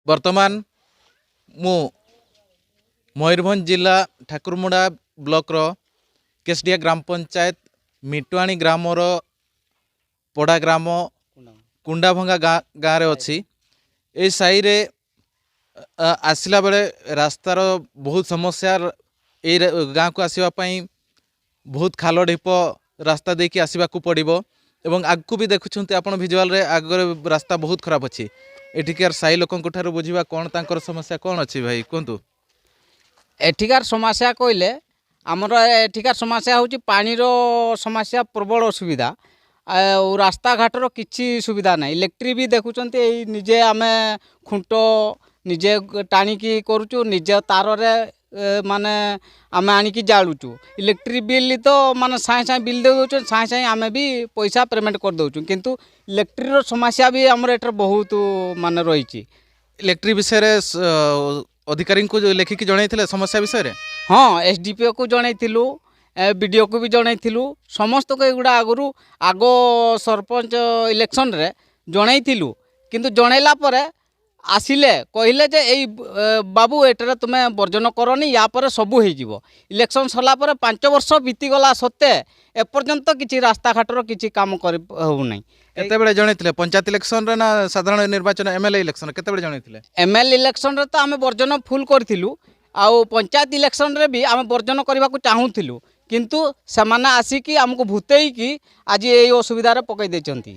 ବର୍ତ୍ତମାନ ମୁଁ ମୟୂରଭଞ୍ଜ ଜିଲ୍ଲା ଠାକୁରମୁଣ୍ଡା ବ୍ଲକର କେଶଡିଆ ଗ୍ରାମ ପଞ୍ଚାୟତ ମିଟୁଆଣି ଗ୍ରାମର ପଡ଼ା ଗ୍ରାମ କୁଣ୍ଡାଭଙ୍ଗା ଗାଁରେ ଅଛି। ଏଇ ସାହିରେ ଆସିଲା ବେଳେ ରାସ୍ତାର ବହୁତ ସମସ୍ୟା। ଏଇ ଗାଁକୁ ଆସିବା ପାଇଁ ବହୁତ ଖାଲ ଢିପ ରାସ୍ତା ଦେଇକି ଆସିବାକୁ ପଡ଼ିବ ଏବଂ ଆଗକୁ ବି ଦେଖୁଛନ୍ତି ଆପଣ ଭିଜୁଆଲରେ, ଆଗରେ ରାସ୍ତା ବହୁତ ଖରାପ ଅଛି। ଏଠିକାର ସାହି ଲୋକଙ୍କ ଠାରୁ ବୁଝିବା କ'ଣ ତାଙ୍କର ସମସ୍ୟା କ'ଣ ଅଛି। ଭାଇ, କୁହନ୍ତୁ। ଏଠିକାର ସମସ୍ୟା କହିଲେ, ଆମର ଏଠିକାର ସମସ୍ୟା ହେଉଛି ପାଣିର ସମସ୍ୟା, ପ୍ରବଳ ଅସୁବିଧା। ଆଉ ରାସ୍ତାଘାଟର କିଛି ସୁବିଧା ନାହିଁ। ଇଲେକ୍ଟ୍ରି ବି ଦେଖୁଛନ୍ତି, ଏଇ ନିଜେ ଆମେ ଖୁଣ୍ଟ ନିଜେ ଟାଣିକି କରୁଛୁ, ନିଜ ତାରରେ ମାନେ ଆମେ ଆଣିକି ଜାଳୁଛୁ। ଇଲେକ୍ଟ୍ରି ବିଲ୍ ତ ମାନେ ସାଙ୍ଗେ ସାଙ୍ଗେ ବିଲ୍ ଦେଇ ଦେଉଛନ୍ତି, ସାଙ୍ଗେ ସାଙ୍ଗେ ଆମେ ବି ପଇସା ପେମେଣ୍ଟ କରିଦେଉଛୁ। କିନ୍ତୁ ଇଲେକ୍ଟ୍ରିର ସମସ୍ୟା ବି ଆମର ଏଠାରେ ବହୁତ ମାନେ ରହିଛି। ଇଲେକ୍ଟ୍ରି ବିଷୟରେ ଅଧିକାରୀଙ୍କୁ ଯୋଉ ଲେଖିକି ଜଣାଇଥିଲେ ସମସ୍ୟା ବିଷୟରେ? ହଁ, ଏସ୍ଡିପିଓକୁ ଜଣାଇଥିଲୁ, ବିଡ଼ିଓକୁ ବି ଜଣାଇଥିଲୁ, ସମସ୍ତଙ୍କୁ ଏଗୁଡ଼ା ଆଗରୁ ଆଗ ସରପଞ୍ଚ ଇଲେକ୍ସନରେ ଜଣାଇଥିଲୁ। କିନ୍ତୁ ଜଣାଇଲା ପରେ ଆସିଲେ, କହିଲେ ଯେ ଏଇ ବାବୁ, ଏଟାରେ ତୁମେ ବର୍ଜନ କରନି, ୟା ପରେ ସବୁ ହେଇଯିବ। ଇଲେକ୍ସନ୍ ସରିଲା ପରେ 5 ବର୍ଷ ବିତିଗଲା ସତ୍ତ୍ୱେ ଏପର୍ଯ୍ୟନ୍ତ କିଛି ରାସ୍ତାଘାଟର କିଛି କାମ କରି ହେଉନାହିଁ। କେତେବେଳେ ଜଣାଇଥିଲେ? ପଞ୍ଚାୟତ ଇଲେକ୍ସନରେ ନା ସାଧାରଣ ନିର୍ବାଚନ, ଏମଏଲଏ ଇଲେକ୍ସନ, କେତେବେଳେ ଜଣାଇଥିଲେ? ଏମ୍ଏଲ୍ ଇଲେକ୍ସନରେ ତ ଆମେ ବର୍ଜନ ଫୁଲ୍ କରିଥିଲୁ ଆଉ ପଞ୍ଚାୟତ ଇଲେକ୍ସନରେ ବି ଆମେ ବର୍ଜନ କରିବାକୁ ଚାହୁଁଥିଲୁ। କିନ୍ତୁ ସେମାନେ ଆସିକି ଆମକୁ ଭୂତେଇକି ଆଜି ଏଇ ଅସୁବିଧାରେ ପକାଇ ଦେଇଛନ୍ତି।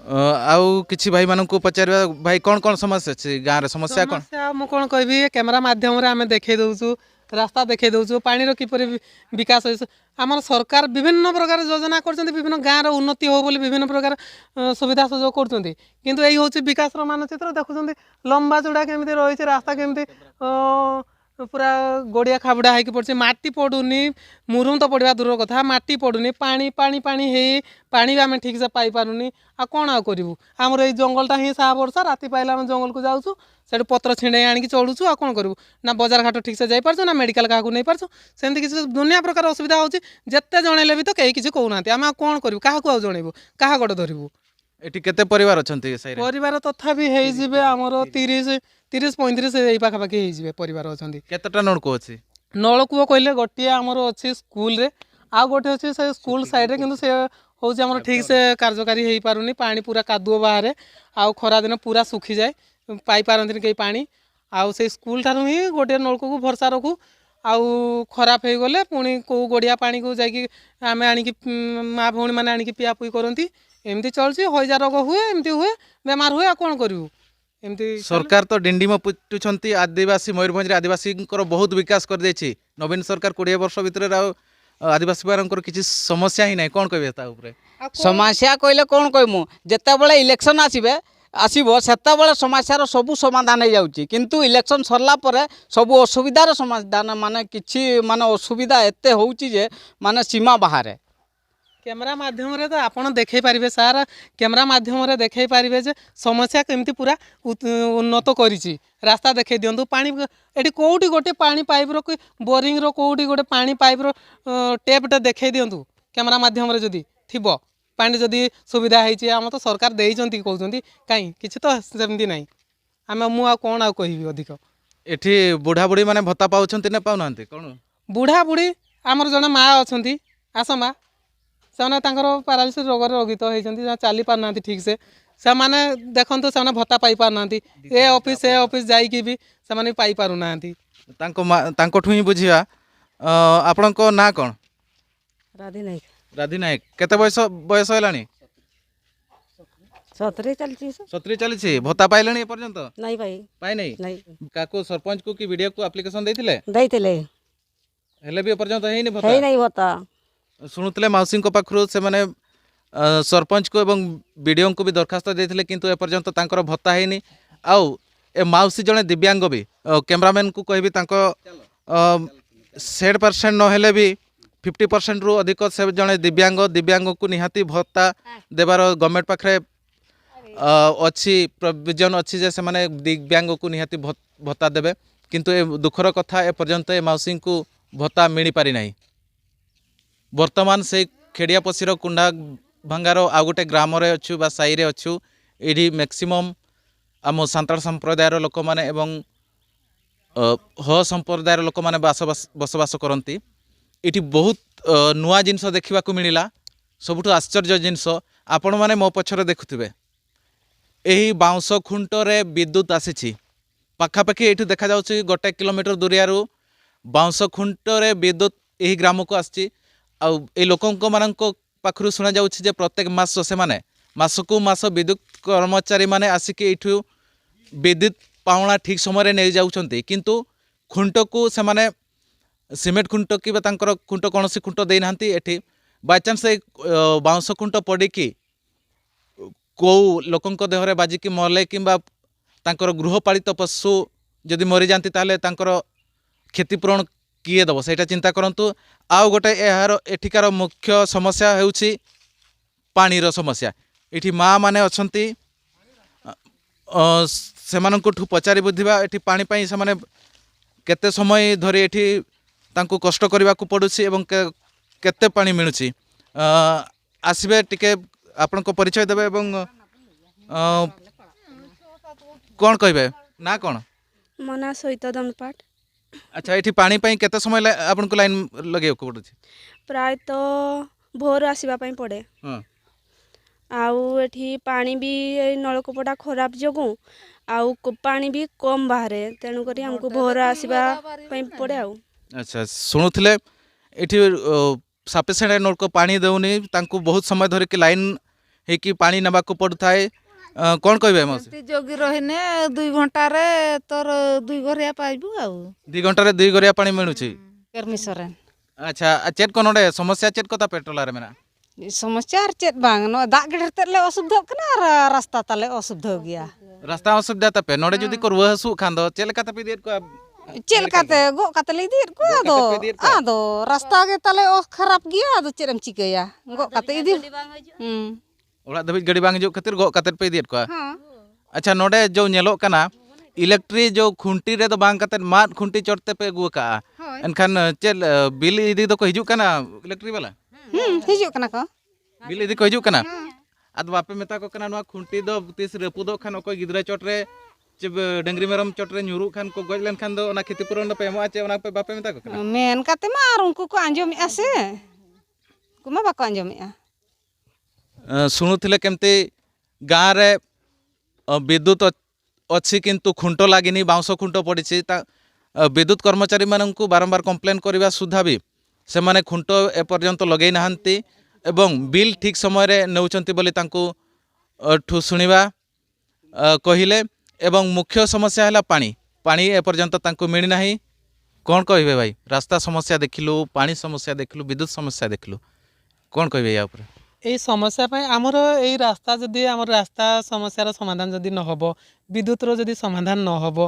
ଆଉ କିଛି ଭାଇମାନଙ୍କୁ ପଚାରିବା। ଭାଇ, କ'ଣ କ'ଣ ସମସ୍ୟା ଅଛି ଗାଁରେ? ସମସ୍ୟା କ'ଣ? ସମସ୍ୟା ମୁଁ କ'ଣ କହିବି? କ୍ୟାମେରା ମାଧ୍ୟମରେ ଆମେ ଦେଖେଇ ଦେଉଛୁ, ରାସ୍ତା ଦେଖେଇ ଦେଉଛୁ, ପାଣିର କିପରି ବିକାଶ ହେଇଛି। ଆମର ସରକାର ବିଭିନ୍ନ ପ୍ରକାର ଯୋଜନା କରୁଛନ୍ତି, ବିଭିନ୍ନ ଗାଁର ଉନ୍ନତି ହଉ ବୋଲି ବିଭିନ୍ନ ପ୍ରକାର ସୁବିଧା ସୁଯୋଗ କରୁଛନ୍ତି। କିନ୍ତୁ ଏଇ ହେଉଛି ବିକାଶର ମାନଚିତ୍ର। ଦେଖୁଛନ୍ତି ଲମ୍ବା ଚୂଡ଼ା କେମିତି ରହିଛି, ରାସ୍ତା କେମିତି ପୁରା ଗଡ଼ିଆ ଖାବୁଡ଼ା ହେଇକି ପଡ଼ିଛି। ମାଟି ପଡ଼ୁନି, ମୁରୁମ ତ ପଡ଼ିବା ଦୂରର କଥା, ମାଟି ପଡ଼ୁନି। ପାଣି ପାଣି ପାଣି ହେଇ ପାଣି ବି ଆମେ ଠିକ୍ସେ ପାଇପାରୁନି। ଆଉ କ'ଣ ଆଉ କରିବୁ? ଆମର ଏଇ ଜଙ୍ଗଲଟା ହିଁ ସାହା ଭରସା। ରାତି ପାଇଲେ ଆମେ ଜଙ୍ଗଲକୁ ଯାଉଛୁ, ସେଠୁ ପତ୍ର ଛିଣ୍ଡେଇ ଆଣିକି ଚଳୁଛୁ। ଆଉ କ'ଣ କରିବୁ? ନା ବଜାର ଘାଟ ଠିକ୍ସେ ଯାଇପାରୁଛୁ, ନା ମେଡ଼ିକାଲ କାହାକୁ ନେଇପାରୁଛୁ। ସେମିତି କିଛି ଦୁନିଆ ପ୍ରକାର ଅସୁବିଧା ହେଉଛି। ଯେତେ ଜଣେଇଲେ ବି ତ କେହି କିଛି କହୁନାହାନ୍ତି। ଆମେ ଆଉ କ'ଣ କରିବୁ? କାହାକୁ ଆଉ ଜଣେଇବୁ? କାହା ଗୋଡ଼ ଧରିବୁ? ଏଠି କେତେ ପରିବାର ଅଛନ୍ତି ସାହିରେ? ପରିବାର ତଥାପି ହେଇଯିବେ ଆମର 30, 35 ଏଇ ପାଖାପାଖି ହେଇଯିବେ ପରିବାର ଅଛନ୍ତି। କେତେଟା ନଳକୂଅ ଅଛି? ନଳକୂଅ କହିଲେ ଗୋଟିଏ ଆମର ଅଛି ସ୍କୁଲରେ, ଆଉ ଗୋଟେ ଅଛି ସେ ସ୍କୁଲ ସାଇଡ଼ରେ। କିନ୍ତୁ ସେ ହେଉଛି ଆମର ଠିକ୍ ସେ କାର୍ଯ୍ୟକାରୀ ହେଇପାରୁନି। ପାଣି ପୁରା କାଦୁଅ ବାହାରେ ଆଉ ଖରାଦିନ ପୁରା ଶୁଖିଯାଏ, ପାଇପାରନ୍ତିନି କେହି ପାଣି। ଆଉ ସେଇ ସ୍କୁଲ ଠାରୁ ହିଁ ଗୋଟିଏ ନଳକୂଅକୁ ଭରସା ରଖୁ। ଆଉ ଖରାପ ହେଇଗଲେ ପୁଣି କେଉଁ ଗଡ଼ିଆ ପାଣିକୁ ଯାଇକି ଆମେ ଆଣିକି ମା ଭଉଣୀମାନେ ଆଣିକି ପିଆ ପିଇ କରନ୍ତି। ଏମିତି ଚଳୁଛି। ହଇଜା ରୋଗ ହୁଏ, ଏମିତି ହୁଏ, ବେମାର ହୁଏ। ଆଉ କ'ଣ କରିବୁ? ଏମିତି। ସରକାର ତ ଡିଣ୍ଡିମ ପିଟୁଛନ୍ତି ଆଦିବାସୀ, ମୟୂରଭଞ୍ଜରେ ଆଦିବାସୀଙ୍କର ବହୁତ ବିକାଶ କରିଦେଇଛି ନବୀନ ସରକାର 20 ବର୍ଷ ଭିତରେ, ଆଉ ଆଦିବାସୀମାନଙ୍କର କିଛି ସମସ୍ୟା ହିଁ ନାହିଁ। କ'ଣ କହିବେ ତା ଉପରେ? ଆଉ କ'ଣ? ସମସ୍ୟା କହିଲେ କ'ଣ କହିମୁ? ଯେତେବେଳେ ଇଲେକ୍ସନ୍ ଆସିବ, ସେତେବେଳେ ସମସ୍ୟାର ସବୁ ସମାଧାନ ହେଇଯାଉଛି। କିନ୍ତୁ ଇଲେକ୍ସନ୍ ସରିଲା ପରେ ସବୁ ଅସୁବିଧାର ସମାଧାନ ମାନେ କିଛି ମାନେ ଅସୁବିଧା ଏତେ ହେଉଛି ଯେ ମାନେ ସୀମା ବାହାରେ। କ୍ୟାମେରା ମାଧ୍ୟମରେ ତ ଆପଣ ଦେଖେଇ ପାରିବେ ସାର୍, କ୍ୟାମେରା ମାଧ୍ୟମରେ ଦେଖେଇ ପାରିବେ ଯେ ସମସ୍ୟା କେମିତି ପୁରା ଉନ୍ନତ କରିଛି। ରାସ୍ତା ଦେଖେଇ ଦିଅନ୍ତୁ। ପାଣି ଏଠି କେଉଁଠି ଗୋଟେ ପାଣି ପାଇପ୍ର କି ବୋରିଂର କେଉଁଠି ଗୋଟେ ପାଣି ପାଇପ୍ର ଟେପ୍ଟା ଦେଖେଇ ଦିଅନ୍ତୁ କ୍ୟାମେରା ମାଧ୍ୟମରେ ଯଦି ଥିବ। ପାଣି ଯଦି ସୁବିଧା ହେଇଛି, ଆମ ତ ସରକାର ଦେଇଛନ୍ତି କହୁଛନ୍ତି, କାହିଁ କିଛି ତ ସେମିତି ନାହିଁ। ମୁଁ ଆଉ କ'ଣ ଆଉ କହିବି ଅଧିକ? ଏଠି ବୁଢ଼ା ବୁଢ଼ୀ ମାନେ ଭତ୍ତା ପାଉଛନ୍ତି ନା ପାଉନାହାନ୍ତି କ'ଣ? ବୁଢ଼ା ବୁଢ଼ୀ ଆମର ଜଣେ ମା ଅଛନ୍ତି, ଆସ ମା। ସେମାନେ ତାଙ୍କର ପାରାଲିସିସ୍ ରୋଗରେ ରୋଗିତ ହେଇଛନ୍ତି, ସେମାନେ ଚାଲି ପାରୁନାହାନ୍ତି ଠିକ୍ସେ। ସେମାନେ ଦେଖନ୍ତୁ, ସେମାନେ ଭତ୍ତା ପାଇପାରୁନାହାନ୍ତି। ଏ ଅଫିସ୍ ସେ ଅଫିସ୍ ଯାଇକି ବି ସେମାନେ ବି ପାଇପାରୁନାହାନ୍ତି। ତାଙ୍କ ମା, ତାଙ୍କଠୁ ହିଁ ବୁଝିବା। ଆପଣଙ୍କ ନାଁ କ'ଣ? ରାଧି ନାୟକ। ରାଧି ନାୟକ। କେତେ ବୟସ ହେଲାଣି? 70 ଚାଲିଛି। 70 ଚାଲିଛି। ଭତ୍ତା ପାଇଲେଣି ଏପର୍ଯ୍ୟନ୍ତ? ନାଇଁ ଭାଇ। ପାଇନାହିଁ? ନାଇଁ। କାକୁ, ସରପଞ୍ଚକୁ କି ବିଡ଼ିଓକୁ ଆପ୍ଲିକେସନ ଦେଇଥିଲେ? ଦେଇଥିଲେ। ହେଲେ ବି ଏପର୍ଯ୍ୟନ୍ତ ହେଇନି ଭତ୍ତା? ହେଇନାହିଁ ଭତ୍ତା। ଶୁଣୁଥିଲେ ମାଉସୀଙ୍କ ପାଖରୁ, ସେମାନେ ସରପଞ୍ଚକୁ ଏବଂ ବିଡ଼ିଓଙ୍କୁ ବି ଦରଖାସ୍ତ ଦେଇଥିଲେ, କିନ୍ତୁ ଏପର୍ଯ୍ୟନ୍ତ ତାଙ୍କର ଭତ୍ତା ହେଇନି। ଆଉ ଏ ମାଉସୀ ଜଣେ ଦିବ୍ୟାଙ୍ଗ ବି। କ୍ୟାମେରାମ୍ୟାନକୁ କହିବି, ତାଙ୍କ 100% ନହେଲେ ବି 50%ରୁ ଅଧିକ ସେ ଜଣେ ଦିବ୍ୟାଙ୍ଗ। ଦିବ୍ୟାଙ୍ଗକୁ ନିହାତି ଭତ୍ତା ଦେବାର ଗଭର୍ଣ୍ଣମେଣ୍ଟ ପାଖରେ ଅଛି, ପ୍ରୋଭିଜନ୍ ଅଛି ଯେ ସେମାନେ ଦିବ୍ୟାଙ୍ଗକୁ ନିହାତି ଭତ୍ତା ଦେବେ। କିନ୍ତୁ ଏ ଦୁଃଖର କଥା, ଏପର୍ଯ୍ୟନ୍ତ ଏ ମାଉସୀଙ୍କୁ ଭତ୍ତା ମିଳିପାରି ନାହିଁ। ବର୍ତ୍ତମାନ ସେଇ ଖେଡ଼ିଆପଶିର କୁଣ୍ଡା ଭଙ୍ଗାର ଆଉ ଗୋଟେ ଗ୍ରାମରେ ଅଛୁ ବା ସାହିରେ ଅଛୁ। ଏଇଠି ମ୍ୟାକ୍ସିମମ୍ ଆମ ସାନ୍ତାଳ ସମ୍ପ୍ରଦାୟର ଲୋକମାନେ ଏବଂ ହୋ ସମ୍ପ୍ରଦାୟର ଲୋକମାନେ ବସବାସ କରନ୍ତି। ଏଠି ବହୁତ ନୂଆ ଜିନିଷ ଦେଖିବାକୁ ମିଳିଲା। ସବୁଠୁ ଆଶ୍ଚର୍ଯ୍ୟ ଜିନିଷ, ଆପଣମାନେ ମୋ ପଛରେ ଦେଖୁଥିବେ, ଏହି ବାଉଁଶ ଖୁଣ୍ଟରେ ବିଦ୍ୟୁତ ଆସିଛି। ପାଖାପାଖି ଏଇଠୁ ଦେଖାଯାଉଛି 1 କିଲୋମିଟର ଦୂରିଆରୁ ବାଉଁଶ ଖୁଣ୍ଟରେ ବିଦ୍ୟୁତ ଏହି ଗ୍ରାମକୁ ଆସିଛି। ଆଉ ଏଇ ଲୋକଙ୍କ ମାନଙ୍କ ପାଖରୁ ଶୁଣାଯାଉଛି ଯେ ପ୍ରତ୍ୟେକ ମାସ ସେମାନେ ମାସକୁ ମାସ ବିଦ୍ୟୁତ କର୍ମଚାରୀମାନେ ଆସିକି ଏଇଠୁ ବିଦ୍ୟୁତ ପାଉଣା ଠିକ୍ ସମୟରେ ନେଇଯାଉଛନ୍ତି, କିନ୍ତୁ ଖୁଣ୍ଟକୁ ସେମାନେ ସିମେଣ୍ଟ ଖୁଣ୍ଟ କିମ୍ବା ତାଙ୍କର ଖୁଣ୍ଟ, କୌଣସି ଖୁଣ୍ଟ ଦେଇନାହାନ୍ତି। ଏଠି ବାଇଚାନ୍ସ ଏଇ ବାଉଁଶ ଖୁଣ୍ଟ ପଡ଼ିକି କେଉଁ ଲୋକଙ୍କ ଦେହରେ ବାଜିକି ମଲେ କିମ୍ବା ତାଙ୍କର ଗୃହପାଳିତ ପଶୁ ଯଦି ମରିଯାଆନ୍ତି, ତାହେଲେ ତାଙ୍କର କ୍ଷତିପୂରଣ କିଏ ଦେବ, ସେଇଟା ଚିନ୍ତା କରନ୍ତୁ। ଆଉ ଗୋଟେ ଏହାର ଏଠିକାର ମୁଖ୍ୟ ସମସ୍ୟା ହେଉଛି ପାଣିର ସମସ୍ୟା। ଏଠି ମା ମାନେ ଅଛନ୍ତି, ସେମାନଙ୍କଠୁ ପଚାରି ବୁଝିବା ଏଠି ପାଣି ପାଇଁ ସେମାନେ କେତେ ସମୟ ଧରି ଏଠି ତାଙ୍କୁ କଷ୍ଟ କରିବାକୁ ପଡ଼ୁଛି ଏବଂ କେତେ ପାଣି ମିଳୁଛି। ଆସିବେ, ଟିକେ ଆପଣଙ୍କ ପରିଚୟ ଦେବେ ଏବଂ କ'ଣ କହିବେ ନା କ'ଣ? ମୋ ନାଁ ସହିତ ଦନପାଟ। ଆଚ୍ଛା, ଏଠି ପାଣି ପାଇଁ କେତେ ସମୟ ଆପଣଙ୍କୁ ଲାଇନ୍ ଲଗେଇବାକୁ ପଡ଼ୁଛି? ପ୍ରାୟତଃ ଭୋରୁ ଆସିବା ପାଇଁ ପଡ଼େ। ଆଉ ଏଠି ପାଣି ବି ଏଇ ନଳକୂପଟା ଖରାପ ଯୋଗୁଁ ଆଉ ପାଣି ବି କମ୍ ବାହାରେ, ତେଣୁକରି ଆମକୁ ଭୋର ଆସିବା ପାଇଁ ପଡ଼େ ଆଉ। ଆଚ୍ଛା, ଶୁଣୁଥିଲେ, ଏଠି ସଫିସିଏଣ୍ଟ ନଳକୂପ ପାଣି ଦେଉନି, ତାଙ୍କୁ ବହୁତ ସମୟ ଧରିକି ଲାଇନ୍ ହେଇକି ପାଣି ନେବାକୁ ପଡ଼ୁଥାଏ। କ'ଣ କହିବେ ମାଉସୀ? ଏମିତି ଜଗି ରହିନେ 2 ଘଣ୍ଟାରେ ତୋର 2 ଗରିଆ ପାଇବୁ ଆଉ। 2 ଘଣ୍ଟାରେ 2 ଗରିଆ ପାଣି ମିଳୁଛି। ᱠᱟᱹᱨᱢᱤ ᱥᱚᱨᱮᱱ। ᱟᱪᱪᱷᱟ, ᱪᱮᱫ ᱠᱚ ᱱᱚᱰᱮ ᱥᱚᱢᱚᱥᱥᱟ ᱪᱮᱫ ᱠᱚ ᱛᱟᱯᱮ ᱴᱚᱞᱟ ᱨᱮ ᱢᱮᱱᱟᱜᱼᱟ? ᱥᱚᱢᱚᱥᱥᱟ ᱟᱨ ᱪᱮᱫ ᱵᱟᱝ, ᱱᱚᱜᱼᱚᱭ ᱫᱟᱜ ᱜᱮ ᱰᱷᱮᱨ ᱛᱮᱫ ᱞᱮ ᱚᱥᱩᱵᱤᱫᱷᱟᱜ ᱠᱟᱱᱟ ᱟᱨ ᱨᱟᱥᱛᱟ ᱛᱟᱞᱮ ᱚᱥᱩᱵᱤᱫᱷᱟᱹ ᱜᱮᱭᱟ। ᱨᱟᱥᱛᱟ ᱚᱥᱩᱵᱤᱫᱷᱟ ᱛᱟᱯᱮ। ᱱᱚᱰᱮ ᱡᱩᱫᱤ ᱠᱚ ᱨᱩᱣᱟᱹ ᱦᱟᱹᱥᱩᱜ ᱠᱷᱟᱱ ᱫᱚ ᱪᱮᱫ ᱞᱮᱠᱟ ᱛᱮᱯᱮ ᱤᱫᱤᱭᱮᱫ ᱠᱚᱣᱟ? ᱪᱮᱫ ᱞᱮᱠᱟᱛᱮ ᱜᱚᱜ ᱠᱟᱛᱮ ᱞᱮ ᱤᱫᱤᱭᱮᱫ ᱠᱚᱣᱟ। ᱜᱚᱜ ᱟᱫᱚ ᱠᱟᱛᱮ ᱯᱮ ᱤᱫᱤᱭᱮᱫ ᱠᱚᱣᱟ? ᱟᱫᱚ ᱨᱟᱥᱛᱟ ᱜᱮ ᱛᱟᱞᱮ ᱠᱷᱟᱨᱟᱯ ᱜᱮᱭᱟ, ᱟᱫᱚ ᱪᱮᱫ ᱮᱢ ᱪᱤᱠᱟᱹᱭᱟ? ᱜᱚᱜ ᱠᱟᱛᱮ ᱤᱫᱤ ᱚᱲᱟᱜ ᱫᱷᱟᱹᱵᱤᱡ ᱜᱟᱹᱰᱤ ᱵᱟᱝ ᱦᱤᱡᱩᱜ ᱠᱷᱟᱹᱛᱤᱨ ᱜᱚᱜ ᱠᱟᱛᱮ ᱯᱮ ᱤᱫᱤᱭᱮᱫ ᱠᱚᱣᱟ? ᱦᱮᱸ। ᱟᱪᱪᱷᱟ, ᱱᱚᱰᱮ ᱡᱚ ᱧᱮᱞᱚᱜ ᱠᱟᱱᱟ ᱤᱞᱮᱠᱴᱨᱤ ᱡᱚ ᱠᱷᱩᱱᱴᱤ ᱨᱮᱫᱚ ᱵᱟᱝ ᱠᱟᱛᱮᱫ ᱢᱟᱫ ᱠᱷᱩᱱᱴᱤ ᱪᱚᱴ ᱛᱮᱯᱮ ᱟᱹᱜᱩ ᱟᱠᱟᱜᱼᱟ। ᱦᱳᱭ। ᱮᱱᱠᱷᱟᱱ ᱪᱮᱫ ᱵᱤᱞ ᱤᱫᱤ ᱫᱚᱠᱚ ᱦᱤᱡᱩᱜ ᱠᱟᱱᱟ ᱤᱞᱮᱠᱴᱨᱤ ᱵᱟᱞᱟ? ᱦᱩᱸ, ᱦᱤᱡᱩᱜ ᱠᱟᱱᱟ ᱠᱚ। ᱵᱤᱞ ᱤᱫᱤ ᱠᱚ ᱦᱤᱡᱩᱜ ᱠᱟᱱᱟ? ᱟᱫᱚ ᱵᱟᱯᱮ ᱢᱮᱛᱟ ᱠᱚ ᱠᱟᱱᱟ ᱱᱚᱣᱟ ᱠᱷᱩᱱᱴᱤ ᱫᱚ ᱛᱤᱥ ᱨᱟᱹᱯᱩᱫᱚᱜ ᱠᱷᱟᱱ ᱚᱠᱚᱭ ᱜᱤᱫᱽᱨᱟᱹ ᱪᱚᱴ ᱨᱮ ᱪᱮ ᱰᱟᱹᱝᱨᱤ ᱢᱮᱨᱚᱢ ᱪᱚᱴ ᱨᱮ ᱧᱩᱨᱩᱜ ᱠᱷᱟᱱ ᱠᱚ ᱜᱚᱡ ᱞᱮᱱᱠᱷᱟᱱ ᱫᱚ ᱚᱱᱟ ᱠᱷᱚᱛᱤᱯᱩᱨᱚᱱ ᱫᱚᱯᱮ ᱮᱢᱚᱜᱼᱟ ᱪᱮ, ᱚᱱᱟ ᱯᱮ ᱵᱟᱯᱮ ᱢᱮᱛᱟ ᱠᱚ ᱠᱟᱱᱟ? ᱢᱮᱱ ᱠᱟᱛᱮ ᱢᱟ ᱟᱨ ᱩᱱᱠᱩ ᱠᱚ ᱟᱸᱡᱚᱢᱮᱜᱼᱟ ᱥᱮ, ᱩᱱᱠᱩ ᱢᱟ ᱵᱟᱠᱚ ᱟᱸᱡᱚᱢᱮᱜᱼᱟ। ଶୁଣୁଥିଲେ କେମିତି ଗାଁରେ ବିଦ୍ୟୁତ ଅଛି କିନ୍ତୁ ଖୁଣ୍ଟ ଲାଗିନି, ବାଉଁଶ ଖୁଣ୍ଟ ପଡ଼ିଛି। ତା ବିଦ୍ୟୁତ କର୍ମଚାରୀମାନଙ୍କୁ ବାରମ୍ବାର କମ୍ପ୍ଲେନ୍ କରିବା ସୁଦ୍ଧା ବି ସେମାନେ ଖୁଣ୍ଟ ଏପର୍ଯ୍ୟନ୍ତ ଲଗେଇ ନାହାନ୍ତି ଏବଂ ବିଲ୍ ଠିକ୍ ସମୟରେ ନେଉଛନ୍ତି ବୋଲି ତାଙ୍କୁ ଠୁ ଶୁଣିବା କହିଲେ। ଏବଂ ମୁଖ୍ୟ ସମସ୍ୟା ହେଲା ପାଣି। ପାଣି ଏପର୍ଯ୍ୟନ୍ତ ତାଙ୍କୁ ମିଳିନାହିଁ। କ'ଣ କହିବେ ଭାଇ? ରାସ୍ତା ସମସ୍ୟା ଦେଖିଲୁ, ପାଣି ସମସ୍ୟା ଦେଖିଲୁ, ବିଦ୍ୟୁତ ସମସ୍ୟା ଦେଖିଲୁ, କ'ଣ କହିବେ ୟା ଉପରେ? ଏଇ ସମସ୍ୟା ପାଇଁ ଆମର ଏଇ ରାସ୍ତା ଯଦି, ଆମର ରାସ୍ତା ସମସ୍ୟାର ସମାଧାନ ଯଦି ନ ହେବ, ବିଦ୍ୟୁତର ଯଦି ସମାଧାନ ନ ହେବ,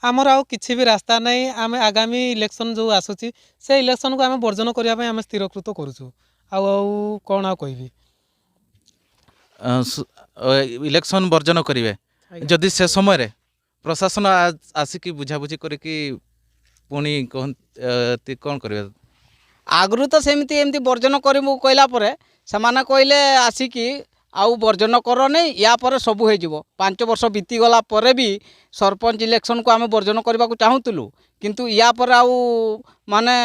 ଆମର ଆଉ କିଛି ବି ରାସ୍ତା ନାହିଁ। ଆମେ ଆଗାମୀ ଇଲେକ୍ସନ୍ ଯେଉଁ ଆସୁଛି, ସେ ଇଲେକ୍ସନ୍କୁ ଆମେ ବର୍ଜନ କରିବା ପାଇଁ ଆମେ ସ୍ଥିରକୃତ କରୁଛୁ। ଆଉ କ'ଣ ଆଉ କହିବି? ଇଲେକ୍ସନ୍ ବର୍ଜନ କରିବେ? ଯଦି ସେ ସମୟରେ ପ୍ରଶାସନ ଆସିକି ବୁଝାବୁଝି କରିକି ପୁଣି କହନ୍ତି, କ'ଣ କରିବେ? ଆଗରୁ ତ ସେମିତି ଏମିତି ବର୍ଜନ କରିବୁ କହିଲା ପରେ ସେମାନେ କହିଲେ ଆସିକି ଆଉ ବର୍ଜନ କରନି, ୟା ପରେ ସବୁ ହେଇଯିବ। 5 ବର୍ଷ ବିତିଗଲା ପରେ ବି ସରପଞ୍ଚ ଇଲେକ୍ସନକୁ ଆମେ ବର୍ଜନ କରିବାକୁ ଚାହୁଁଥିଲୁ, କିନ୍ତୁ ୟା ପରେ ଆଉ ମାନେ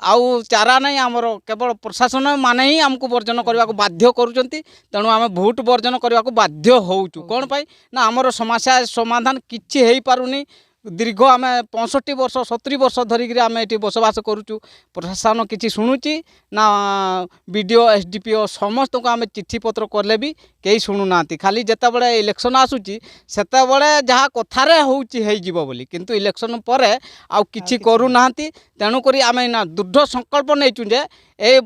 ଆଉ ଚାରା ନାହିଁ ଆମର। କେବଳ ପ୍ରଶାସନ ମାନେ ହିଁ ଆମକୁ ବର୍ଜନ କରିବାକୁ ବାଧ୍ୟ କରୁଛନ୍ତି। ତେଣୁ ଆମେ ଭୋଟ ବର୍ଜନ କରିବାକୁ ବାଧ୍ୟ ହେଉଛୁ। କ'ଣ ପାଇଁ ନା ଆମର ସମସ୍ୟା ସମାଧାନ କିଛି ହେଇପାରୁନି। ଦୀର୍ଘ ଆମେ 65 ବର୍ଷ, 70 ବର୍ଷ ଧରିକିରି ଆମେ ଏଠି ବସବାସ କରୁଛୁ। ପ୍ରଶାସନ କିଛି ଶୁଣୁଛି ନା? ବିଡ଼ିଓ, ଏସଡିପିଓ ସମସ୍ତଙ୍କୁ ଆମେ ଚିଠିପତ୍ର କଲେ ବି କେହି ଶୁଣୁନାହାନ୍ତି। ଖାଲି ଯେତେବେଳେ ଇଲେକ୍ସନ୍ ଆସୁଛି, ସେତେବେଳେ ଯାହା କଥାରେ ହେଉଛି ହେଇଯିବ ବୋଲି, କିନ୍ତୁ ଇଲେକ୍ସନ୍ ପରେ ଆଉ କିଛି କରୁନାହାନ୍ତି। ତେଣୁକରି ଆମେ ନା ଦୃଢ଼ ସଂକଳ୍ପ ନେଇଛୁ ଯେ ଏ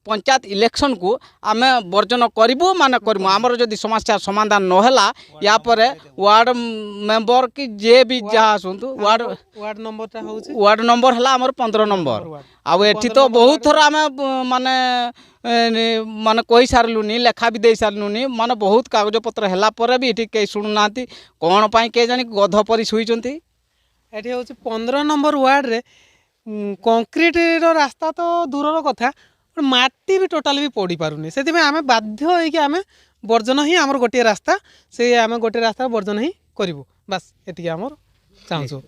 ପଞ୍ଚାୟତ ଇଲେକ୍ସନ୍କୁ ଆମେ ବର୍ଜନ କରିବୁ ମାନେ କରିବୁ। ଆମର ଯଦି ସମସ୍ୟା ସମାଧାନ ନହେଲା, ୟା ପରେ ୱାର୍ଡ଼ ମେମ୍ବର କି ଯିଏ ବି ଯାହା ଆସନ୍ତୁ, ୱାର୍ଡ଼ ୱାର୍ଡ଼ ନମ୍ବରଟା ହେଉଛି ୱାର୍ଡ଼ ନମ୍ବର ହେଲା ଆମର 15 ନମ୍ବର। ଆଉ ଏଠି ତ ବହୁତ ଥର ଆମେ ମାନେ କହିସାରିଲୁନି, ଲେଖା ବି ଦେଇ ସାରିଲୁନି, ମାନେ ବହୁତ କାଗଜପତ୍ର ହେଲା ପରେ ବି ଏଠି କେହି ଶୁଣୁନାହାନ୍ତି। କ'ଣ ପାଇଁ କେଜାଣି ଗଧ ପରି ଶୋଇଛନ୍ତି। ଏଠି ହେଉଛି 15 ନମ୍ବର ୱାର୍ଡ଼ରେ କଂକ୍ରିଟର ରାସ୍ତା ତ ଦୂରର କଥା, ମାଟି ବି ଟୋଟାଲି ବି ପଡ଼ିପାରୁନି। ସେଥିପାଇଁ ଆମେ ବାଧ୍ୟ ହେଇକି ଆମେ ବର୍ଜନ ହିଁ ଆମର ଗୋଟିଏ ରାସ୍ତା, ସେ ଆମେ ଗୋଟିଏ ରାସ୍ତା ବର୍ଜନ ହିଁ କରିବୁ, ବାସ୍ ଏତିକି ଆମର ଚାହୁଁଛୁ।